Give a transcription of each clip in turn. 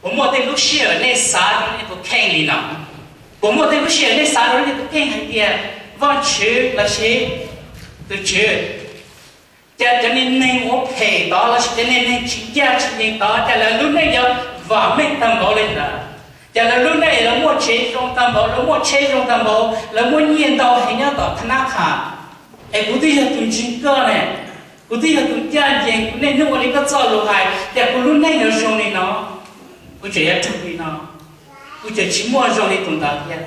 Puas muaj tej lub sij hawm nej xav rau nej tus kheej li no? Puas muaj tej lub sij hawm nej xav rau nej tus kheej hais tias, Vajtswv lossis tus Tswv, cas cov niag neeg ua phem tod lossis cov niag neeg tsis ncaj tsis ncees tod, cas lawv lub neej yuav vam meej tag npaum li ntawd? Cas lawv lub neej lawv muaj tsev zoo tag npaum, lawv muaj tsheb zoo tag npaum, lawv muaj nyiaj ntau heev nyob tom thab nab qhas, es kuv twb yog tus ntseeg koj ne, kuv twb yog tus ncaj ncees, kuv niaj hnub ua li koj txoj lus hais, cas kuv lub neej yuav zoo li no? Kuv tseem yuav raug li no, kuv tseem tsis muaj zoo li tus ntawd thiab.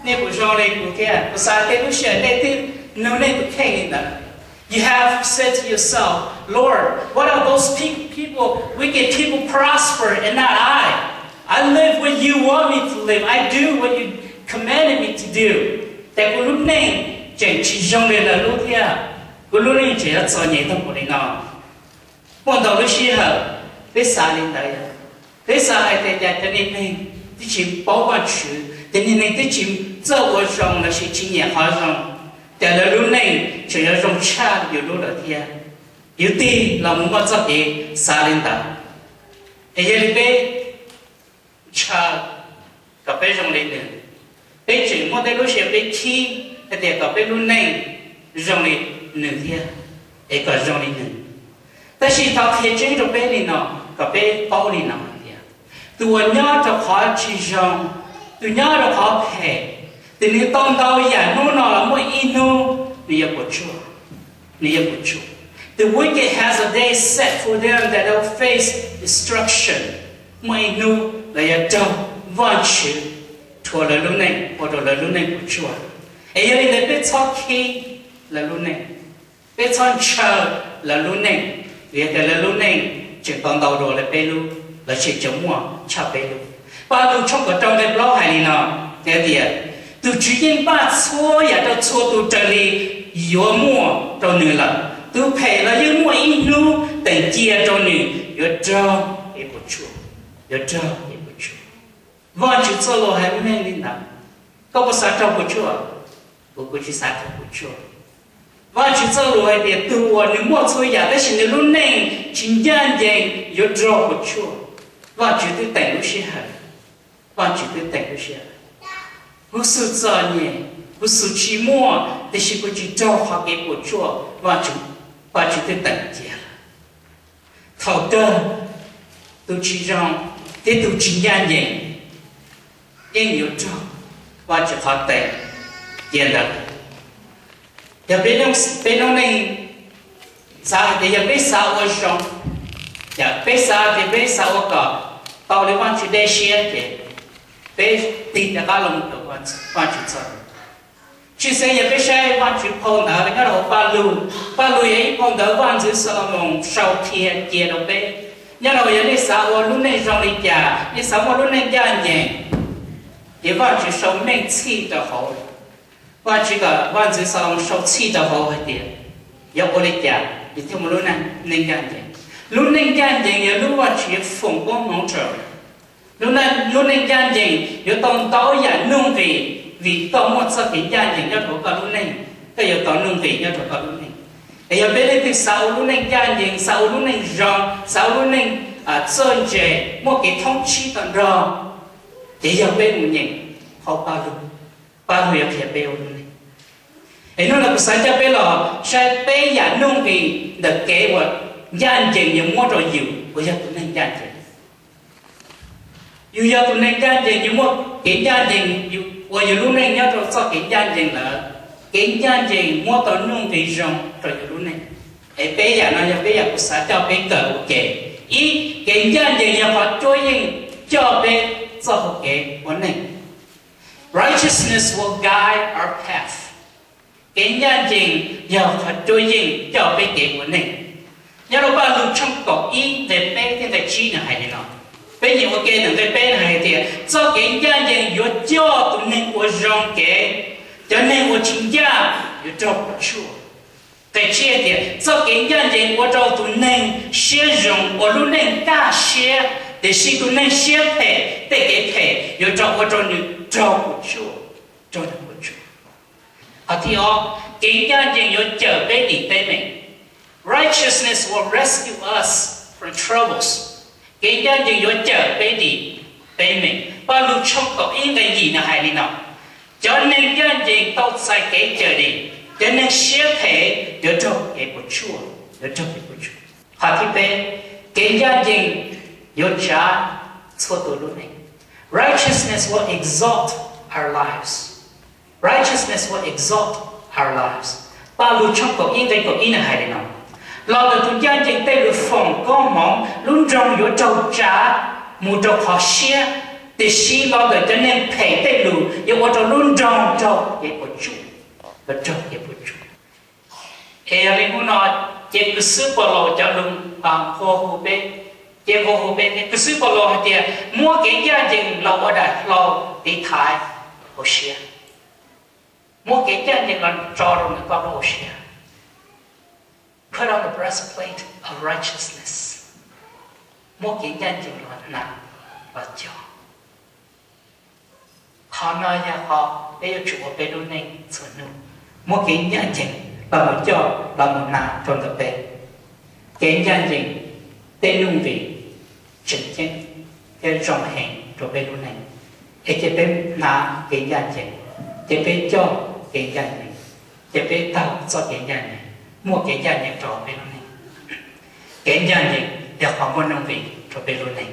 Nej puas zoo li kuv thiab? Kuv xav tej lub sij hawm nej twb nug nej tus kheej li ntawd. You have said to yourself, Lord, what are those pe- people, wicked people prosper and not I? I live what you want me to live. I do what you commanded me to do. Ces kuv lub neej tseem tsis zoo li lawv lub thiab. Kuv lub neej tseem yuav txom nyem tag npaum li no. Muaj ntau lub sij hawm peb xav li ntawd, peb xav hais tias cas cov niag neeg twb tsis paub Vajtswv, cov niag neeg twb tsis txawj ua zoo lossis tsis nyiam qhov zoo, cas lawv lub neej tseem yuav zoo tshaj yus lub lawm thiab. Yus tig los mus muaj txoj kev xav li ntawd. Es yog li peb ntshaw kom peb zoo li nws, peb tseem muaj tej lub sij hawm peb khib hais tias kom peb lub neej zoo li nws thiab, es kom zoo li nws. Tab sis thov qhia tseeb rau peb li no, kom peb paub li no hais tias, tus uas nyob rau qhov tsis zoo, tus nyob rau qhov phem, ces nws tau ntau yam hnub no los muaj ib hnub nws yuav puas tsuaj, nws yuav puas tsuaj. The wicked has a day set for them that will face destruction. Muaj ib hnub lawv yuav raug Vajtswv rhuav lawv lub neej, ua rau lawv lub neej puas tsuaj. Es yog li ntawd peb txhob khib lawv lub neej, peb txhob ntshaw lawv lub neej, vim tias lawv lub neej tseem tau ntau dua li peb lub, lawv tseem muaj tshaj peb lub. Paj Lug tshooj kaum rau nqe plaub hais li no, hais tias, tus Tswv yeej npaj txhua yam rau txhua tus raws li yuav muaj rau nws lawm. Tus phem los yeej muaj ib hnub teem cia rau nws yuav raug kev puas tsuaj, yuav raug kev puas tsuaj. Vajtswv txoj lus hais meej li ntawd. Koj puas xav raug puas tsuaj? Kuv, kuv tsis xav raug puas tsuaj. Vajtswv txoj lus hais tias tus uas nws muaj txhua yam tab sis nws lub neej tsis ncaj ncees yuav raug puas tsuaj. Vajtswv twb teem lub sij hawm, Vajtswv twb teem lub sij hawm. Kuv xub txom nyem, kuv xub tsis muaj, tiam sis kuv tsis raug qhov kev puas tsuaj, Vajtswv, Vajtswv twb teem cia. Thaum kawg tus tsis zoo thiab tus tsis ncaj ncees yeej yuav raug Vajtswv qhov teem cia ntawd. Yog peb, peb noob neej xav hais tias yog peb xav ua zoo, yog peb xav tias peb xav ua kom tau li Vajtswv dej siab ces peb tig rov qab los mus rau Vajtswv txoj lus. Tshwj xeeb yog peb saib Vajtswv phau ntawv nyob rau hauv Paj Lug, Paj Lug yog ib phau ntawv Vaj ntxwv Xalumoos sau qhia cia rau peb. Nyob rau yog nej xav ua lub neej zoo li cas, nej xav muaj lub neej ncaj ncees, ces Vajtswv sau meej txhij rau hauv. Vajtswv kom Vaj ntxwv Xalumoos sau txhij rau hauv hais tias yog ua li cas yus thiaj muaj lub neej ncaj ncees. Lub neej ncaj ncees yog lub Vajtswv yuav foom koob hmoov rau. Lub neej ncaj ncees yuav tau ntau yam nuj nqis, vim koj muaj txoj kev ncaj ncees nyob rau koj lub neej, koj yuav tau nuj nqis nyob rau koj lub neej. Es yog peb leej twg xav ua lub neej ncaj ncees, xav ua lub neej zoo, xav ua lub neej txawj ntse, muaj kev thoob tsib tag nrho, ces yog peb mus nyeem hauv Paj Lug, Paj Lug yuav qhia peb ua lub neej. Es hnub no kuv xav coj peb los saib peb yam nuj nqis ntawm kev uas ncaj ncees yuav muab rau yus uas yog tus neeg ncaj ncees. Yus yog tus neeg ncaj ncees, yus muaj kev ncaj ncees ua yus lub neej nyob rau txoj kev ncaj ncees ntawd. Kev ncaj ncees muab tau nuj nqis zoo rau yus lub neej. Es peb yam no yog peb yam kuv xav coj peb kawm ua ke. Ib, kev ncaj ncees yog qhov cuab yeej coj peb txoj hau kev ua neej. Righteousness will guide our path. Kev ncaj ncees yog qhov cuab yeej coj peb kev ua neej. Nyob rau Paj Lug tshooj kaum ib nqe peb thiab nqe tsib nws hais li no, peb nyeem ua ke ntawm nqe peb nws hais tias txoj kev ncaj ncees yuav coj tus neeg ua zoo kev, cov neeg uas tsis ncaj yuav raug puas tsuaj. Nqe tsib hais tias txoj kev ncaj ncees ua rau tus neeg siab zoo ua lub neej kaj siab, tiam sis tus neeg siab phem tej kev phem yuav raug ua rau nws raug puas tsuaj, raug nws puas tsuaj. Qhov thib ob, kev ncaj ncees yuav cawm peb dim teeb meem. Righteousness will rescue us from troubles. Kev ncaj ncees yuav cawm peb dim peb meem. Paj Lug tshooj kaum ib nqe yim no hais li no: Cov neeg ncaj ncees tau txais kev cawm dim, cov neeg siab phem yuav raug kev puas tsuaj, yuav raug kev puas tsuaj. Qhov thib peb, kev ncaj ncees yuav tsav txhua tus lub neej. Righteousness will exalt our lives. Righteousness will exalt our lives. Paj Lug tshooj kaum ib nqe kaum ib no hais li no: Los ntawm tus ncaj ncees tej lus foom koob hmoov, lub nroog yuav raug tsav mus rau qhov siab, tiam sis los ntawm cov neeg phem tej lus yuav ua rau lub nroog raug kev puas tsuaj, yuav raug kev puas tsuaj. Es yog li hnub no, ces kws xwb Paj Lug cov lus nqua hu peb, ces nqua hu peb thiab. Kws xwb Paj Lug hais tias muab kev ncaj ncees los ua daim hlau tiv thaiv hauv siab. Muab kev ncaj ncees los tso rau ntawm koj lub hauv siab. Put on the breastplate of righteousness. Muab kev ncaj ncees los hnav, los cog. Qhov no yog qhov peb yuav tsum ua peb lub neej txhua hnub. Muab kev ncaj ncees los mus coj, los mus hnav rau ntawm peb. Kev ncaj ncees, tej nuj nqis tseem ceeb thiab zoo heev rau peb lub neej. Es cia peb hnav kev ncaj ncees, cia peb coj kev ncaj ncees, cia peb taug txoj kev ncaj ncees, muaj kev ncaj ncees rau peb lub neej. Kev ncaj ncees yog qhov muaj nuj nqis rau peb lub neej.